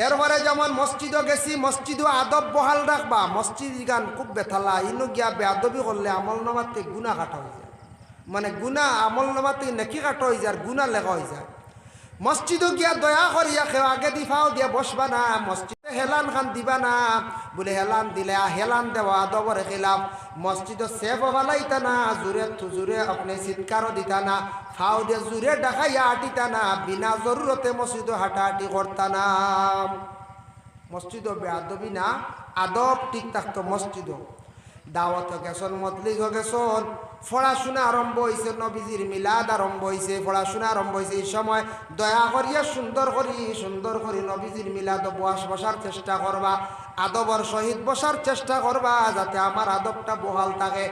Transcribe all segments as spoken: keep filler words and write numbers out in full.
এরপরে যেমন মসজিদো গেছি, মসজিদো আদব বহাল রাখবা। মসজিদ ইখান খুব বেতালা, ইনো গিয়া বেয়াদবি করলে আমল নামাতে গুনা কাটা অইযায়, মানে গুনা, আমল নামাতে নেকি কাটা অইযায় আর গুনা লেখা অইযায়। মসজিদো গিয়া দয়া করিয়া কেউ আগেদি ফাও দিয়া বসবা না, মসজিদে হেলান খান দিবা না। বুলে হেলান দিলে, আ, হেলান দেওয়া আদবর খিলাফ। মসজিদো সেফও ফালাইতা না, জুরে তু-, জুরে আপনে চিৎকারও দিতা না, ফাও দিয়া জুরে ডাকাইয়া আটিতা না, বিনা জরুরতে মসজিদো হাঁটাহাঁটি করতা না। মসজিদো বেয়াদবি না, আদব ঠিক থাকতো মসজিদো। দাওয়াতো গেছন, মজলিসো গেছন, পড়াশোনা আরম্ভ অইছে, নবীজির মিলাদ আরম্ভ অইছে, পড়াশোনা আরম্ভ অইছে। ই সময় দয়া করিয়া সুন্দর করি, সুন্দর করি নবীজির মিলাদো বস-, বসার চেষ্টা করবা, আদবর সহিত বসার চেষ্টা করবা, যাতে আমার আদবটা বহাল থাকে।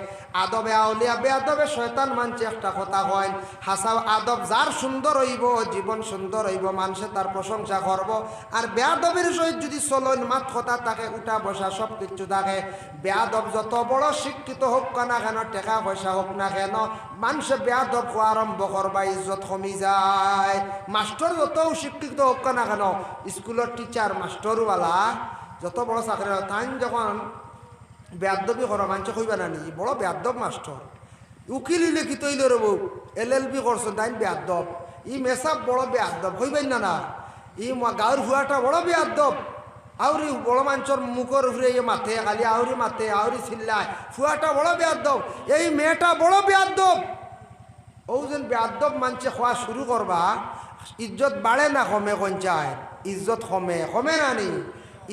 আদবে আউলিয়া, বেয়াদবে শয়তান মানষে একটা কথা কইন, হাছা আদব যার সুন্দর অইবো, জীবন সুন্দর অইবো, মানষে তার প্রশংসা করবো। আর বেয়াদবির সহিত যদি চলন, মাত কথা থাকে, উঠা বসা সব কিছু থাকে, বেয়াদব যত বড় শিক্ষিত হউক না কেন, টেকা পয়সা হউক না কেন, মানষে বেয়াদব কওয়া আরম্ভ করবা, ইজ্জত কমি যায়। মাস্টর যত শিক্ষিত হউক না কেন, স্কুলর টিচার, মাস্টরওয়ালা, যত বড় চাকরি, তাইন যখন বেয়াদবি করো, মানষে কইবা না নি, "ই বড় বেয়াদব মাস্টর।" উকিল ইলে কিতা অইলো রে বউ, এল এল বি করছন, তাইন বেয়াদব। ই মেসাব বড় বেয়াদব, কইবাইন না না? ই মা-, গাঁওর ফুয়াটা বড় বেয়াদব। আউরি বড় মানষর মুখর উপরে ইয়ে মাতে, খালি আউরি মাতে, আউরি চিল্লায়। ফুয়াটা বড় বেয়াদব, এই মেয়েটা বড় বেয়াদব। অউ যেন বেয়াদব মানষে কওয়া শুরু করবা, ইজ্জত বাড়ে না কমে কইন চাইন? ইজ্জত কমে, কমে না নি?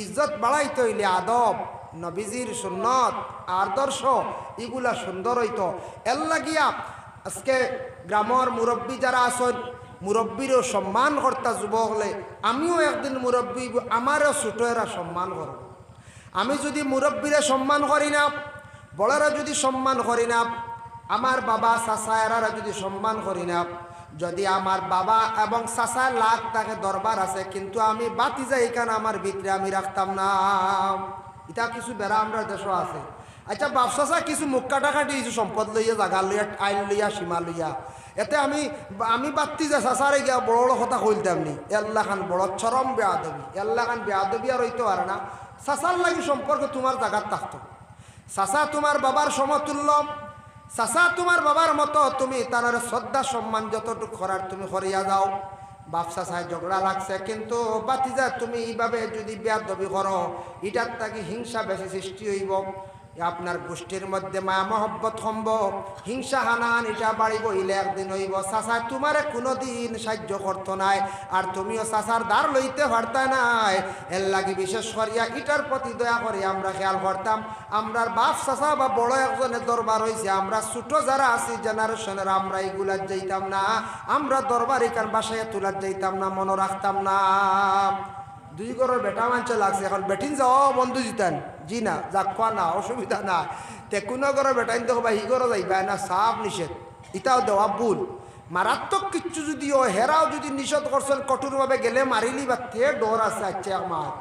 ইজ্জত বাড়াইতে অইলে আদব, নবীজির সুন্নত, আদর্শ, ইগুলা সুন্দর অইতো। এর লাগিয়া আজকে গ্রামর মুরব্বি যারা আছইন, মুরব্বিরেও সম্মান করতা যুবক অকলে। আমিও একদিন মুরব্বি অইবো, আমারেও ছোট এরা সম্মান করবো। আমি যদি মুরব্বিরে সম্মান করি না, বড়রে যদি সম্মান করি না, আমার বাবা, চাচা এরারে যদি সম্মান করি না, যদি আমার বাবা এবং চাচার লাখ থাকে দরবার আছে, কিন্তু আমি ভাতিজা ইখান আমার ভিতরে আমি রাখতাম না। ইতা কিছু বেড়া আমরার দেশো আছে। আচ্ছা, বাপ চাচা কিছু মুখ কাটাকাটি, কিছু সম্পদ লইয়া, জাগা লইয়া, আইল লইয়া, সীমা লইয়া, এতে আমি, আমি ভাতিজা চাচারে গিয়া বড় বড় কথা কইলতাম নি? এল্লাখান বড় চরম বেয়াদবি, এল্লাখান বেয়াদবি আর অইতো পারে না। চাচার লাগি সম্পর্ক তুমার জাগাত থাকতো। চাচা তুমার বাবার সমতুল্য, চাচা তুমার বাবার মতো, তুমি তারারে শ্রদ্ধা সম্মান যতটুক করার তুমি করিয়া যাও। বাপ চাচায় ঝগড়া লাগছে, কিন্তু ভাতিজা তুমি ইভাবে যদি বেয়াদবি করো, ইটার থাকি হিংসা বেশি সৃষ্টি অইবো। আপনার গোষ্ঠীর মধ্যে মায়া মহব্বত কমবো, হিংসা হানাহানিটা বাড়িবো, ইলে একদিন অইবো চাচায় তুমারে কুনুদিন সাইয্য করতো নায়, আর তুমিও চাচার ধার লইতে পারতায় নায়। এর লাগি বিশেষ করিয়া ইটার প্রতি দয়া করি আমরা খেয়াল করতাম। আমরার বাপ চাচা বা বড় একজনের দরবার অইছে, আমরা ছোট যারা আছি জেনারেশনের, আমরা ইগুলাত যাইতাম না, আমরা দরবার ইখান বাসাইয়া তুলাত যাইতাম না, মনো রাখতাম না। দুই ঘরর বেটা মানষে লাগছে, এখন বেটিন যাওয়া বন্ধ দিতাম, জি না, যাক কওয়া না, অসুবিধা না। তে কুনু ঘরর বেটাইন দেখো বা হি ঘরো যাইবা না, সাফ নিষেধ। ইতাও দেওয়া ভুল। মারাত্মক কিচ্ছু যুদি অয়, হেরাও যুদি নিষেধ করছইন কঠোরভাবে, গেলে মারিলিবা, তে ডর আছে। আচ্ছা, এক মাত।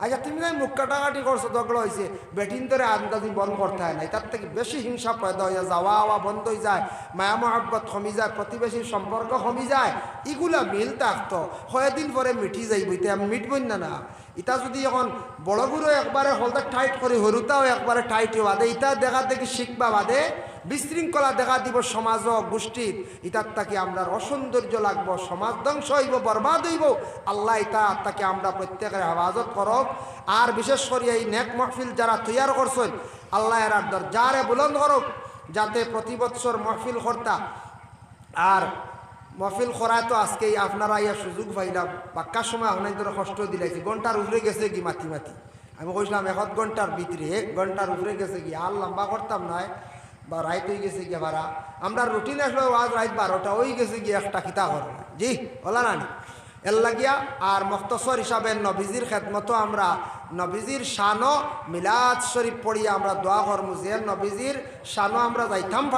আচ্ছা, তুমি যাই মুখ কাটাকাটি করছো, ঝগড়া অইছে, বেটিন্তরে আন্দাজি বন্ধ করতায় নায়, ইতার থাকি বেশি হিংসা পয়দা অইয়া যাওয়া আওয়া বন্ধ অইযায়, মায়া মহব্বত কমি যায়, প্রতিবেশীর সম্পর্ক কমি যায়, ইগুলা মিল থাকতো, কয়দিন পরে মিটি যাইবো, ইতা মিটবো না না। ইতা যুদি এখন বড়গুরে একবারে হলদা টাইট করি, হুরুতাও একবারে টাইট অইয়া বাদে, ইতা দেখা দেখি শিখবা বাদে, বিশৃঙ্খলা দেখা দিবো সমাজো, গোষ্ঠীত, ইতার থাকি আমরার অসৌন্দর্য লাগবো, সমাজ ধ্বংস অইবো, বরবাদ অইবো। আল্লায় ইতার থাকি আমরা প্রত্যেকরে হেফাজত করউক। আর বিশেষ করি এই নেক মাহফিল যারা তৈয়ার করছইন, আল্লায় এরার দরজারে বুলন্দ করউক, যাতে প্রতি বৎসর মাহফিল করতা আর মাহফিল করায় তো আজকে আপনারা আইয়া সুযোগ পাইলাম, বাক্কা সময় আপনাইন্তরে কষ্ট দিলাইছি, ঘন্টার উপরে গেছেগি মাতি মাতি। আমি কইছলাম এক আধ ঘন্টার ভিতরে, এক ঘন্টার উপরে গেছেগি, আর লম্বা করতাম নায়, বা রাইত অইগেছেগি বারা। আমরার রুটিন আছলো ওয়াজ রাইত বারোটা, অইগেছেগি একটা, কিতা করবা? জি, অলা না নি? এর লাগিয়া আর মখতসর হিসাবে নবীজির খেদমতো আমরা নবীজির শানো মিলাদ শরীফ পড়িয়া আমরা দোয়া করমু যে নবীজির শানো আমরা যাইতাম